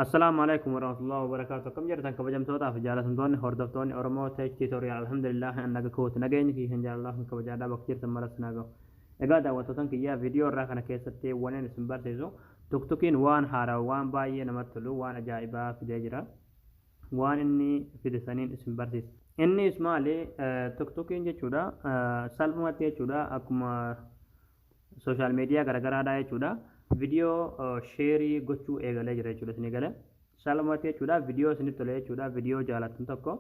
Assalaamu alaikum warahmatullahi wabarakatuh. Akkam jirtan kabajamtootaa fi jaalatamtoonni hordoftoonni Oromoo Tech Tutorial? Alhamdulillah, an naga kooti. Nageenyi kiyya kan jaalalaa kan kabajaadhaa bakka jirtan maras naa gahu. Egaa daawwattootan kiyyaa, viidiyoo irraa kana keessatti waneen isin barsiisu TikTokiin waan haaraa, waan baay'ee namatti tolu, waan ajaa'ibaa fidee jira. Waan inni fide saniin isin barsiisa. Innis maali? TikTokiin jechuudha salphumatti jechuudha, akkuma social media garagaraadha jechuudha, viidiyoo share gochuu eegalee jira jechuudha. Isinii galee? Salphumatti jechuudha, viidiyoo isinitti tole jechuudha, viidiyoo jaalattan tokko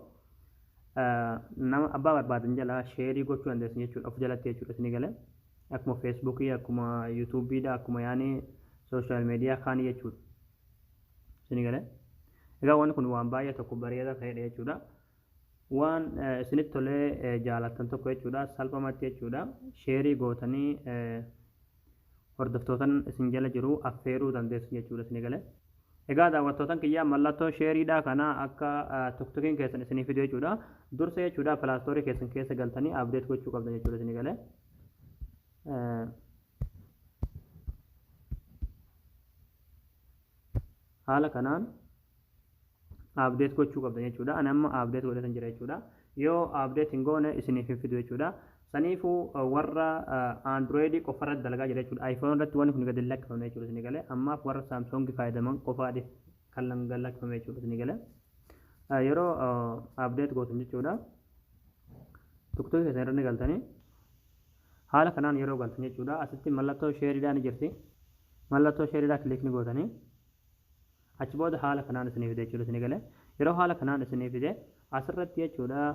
nama abbaa barbaadan jala share gochuu dandeessan jechuudha, of jalatti jechuudha. Isinii galee? Akkuma Facebookii, akkuma YouTubeiidha, akkuma yaani social media kaanii jechuudha. Isinii galee? Egaa wanni kun waan baay'ee tokko bareedaa ta'edha jechuudha. Waan isinitti tolee jaalattan tokko jechuudha, salphumatti jechuudha, share gootanii hordoftootan isin jala jiru affeeruu dandeessu jechuudha. Isinii galee? Egaa daawwattootan kiyyaa, mallattoo shareiidha kana akka TikTokiin keessan isinii fidu jechuudha, dursa jechuudha, Play Store keessan keessa galtanii update gochuu qabdan jechuudha. Isinii galee? Haala kanaan update gochuu qabdan jechuudha. Ani amma update godhatan jira jechuudha. Yoo update hin goone isiniif hin fidu jechuudha. Saniifuu warra Android qofa irratti dalagaa jira jechuudha. iPhone irratti wanni kun gadi lakkifame jechuudha. Isinii galee? Ammaaf warra Samsung fayyadaman qofaadhiif kan gad lakkifame jechuudha. Isinii galee? Yeroo update gootan jechuudha, TikTok keessan irra ni galtanii, haala kanaan yeroo galtan jechuudha, asitti mallattoo shareiidhaa ni jirti. Mallattoo shareiidhaa click ni gootanii, achi booda haala kanaan isinii fide jechuudha. Isinii galee? Yeroo haala kanaan isinii fide, asirratti jechuudha,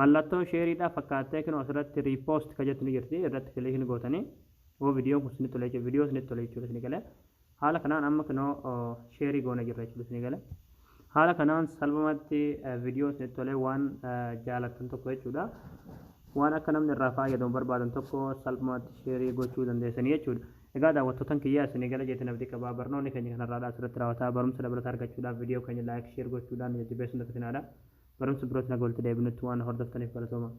mallattoo shareiidhaa fakkaattee kinoo asirratti repost ka jettu ni jirti. Irratti click ni gootanii, yoo viidiyoon kun isinitti tole jechuudha, viidiyoo isinitti tole jechuudha. Isinii galee? Haala kanaan amma kinoo share goone jirra jechuudha. Isinii galee? Haala kanaan salphumatti viidiyoo isinitti tole, waan jaalattan tokko jechuudha, waan akka namni irraa fayyadamu barbaadan tokko salphumatti share gochuu dandeessanii jechuudha. Egaa daawwattootan kiyyaa, isinii gala jeetiin abdii qabaa. Barnoonni keenya kanarraadhaa asirratti raawwataa. Barumsa dabalataa argachuudhaaf viidiyoo keenya like, share gochuudhaan jajjabeessuun dagatinaa. Barumsa birootti naga walitti deebinutti waan hordoftaniif galatooma.